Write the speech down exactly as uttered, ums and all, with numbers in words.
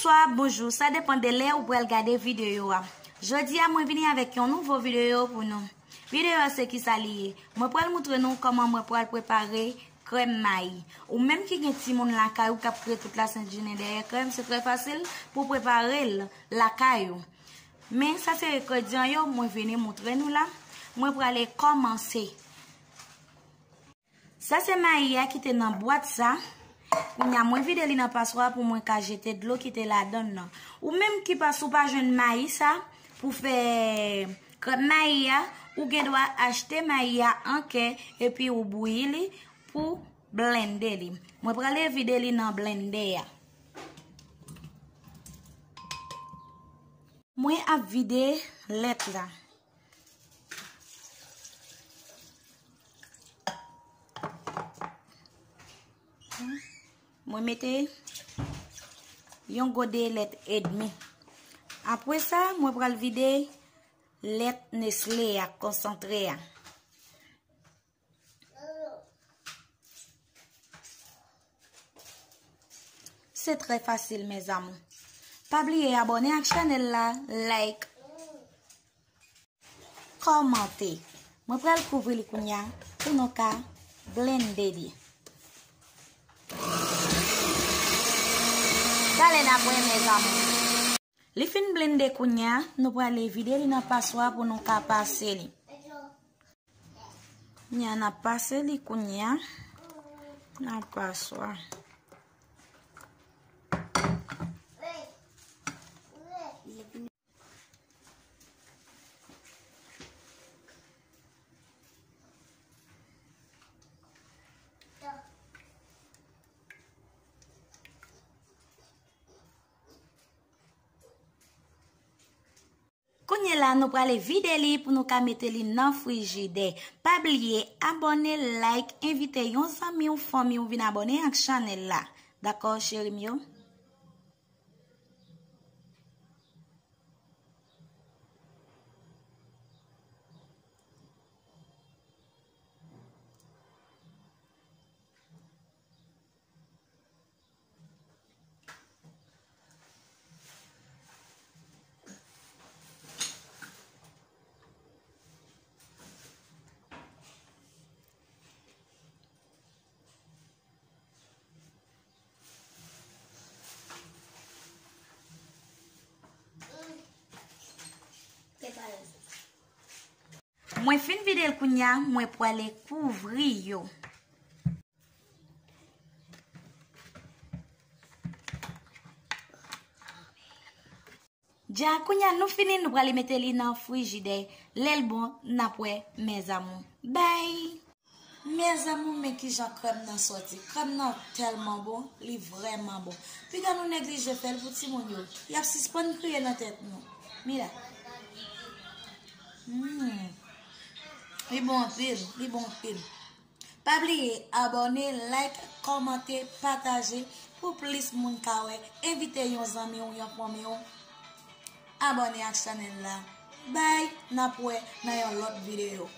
Bonswa, bonjou, sa depann de lè ou pral gade videyo a. Jodi a, mwen vini avèk yon nouvo videyo pou nou. Videyo a se kisa li ye? Mwen pral moutre nou kòman mwen pral prepare krèm mayi. Ou menm ki gen timoun lakay ou k ap kriye tout lasent jounen dèyè krèm, se trè fasil pou prepare l lakay ou. Men sa se engredyan yo, mwen vini moutre nou la. Mwen prale kòmanse. Sa se mayi a ki te nan bwat sa. Kounye a mwen vide li nan paswa pou mwen ka jete dlo ki te ladan l nan. Ou menm ki pa, si w pa jwenn mayi sa pou fè krèm mayi a, ou gen dwa achte mayi a an kè epi ou bouyi li pou blende li. Mwen prale vide li nan blendè a. Mwen ap vide lèt la. Mwen mete yon gode lèt edmi. Apre sa, mwen pral vide lèt Nestlé a, konsantre a. Se trè fasil, mes amours. Pa bliye abòne ak chanèl la, like, kòmante. Mwen pral kouvri li kounye a pou nou ka blende li. Talè n ap wè, mes amours. Li fin blende kounye a, nou prale vide li nan paswa pou nou ka pase li. Kounye a, n ap pase li kounye a nan paswa. Kounye la, nou prale vide li pou nou ka mete li nan frijidè. Pa bliye abòne, like, envite yon zanmi w, fanmi w vin abòne ak chanèl la. Dakò, cheri m yo? Mwen fin vide l kounye a, mwen prale kouvri yo. Dja, kounye a nou fini, nou prale mete li nan frijidè. Lè l bon, n ap wè, mes amours. Bye! Mes amours, men kijan krèm nan sòti. Krèm nan tèlman bon, li vrèman bon. Piga nou neglije fè l pou timoun yo. Y ap sispann kriye nan tèt nou. Mira. Mm. Li bon anpil, li bon anpil. Pa bliye abòne, like, kòmante, pataje pou plis moun ka wè. Envite yon zanmi w, yon fanmi w abòne ak chanèl la. Bye, n ap wè nan yon lòt videyo.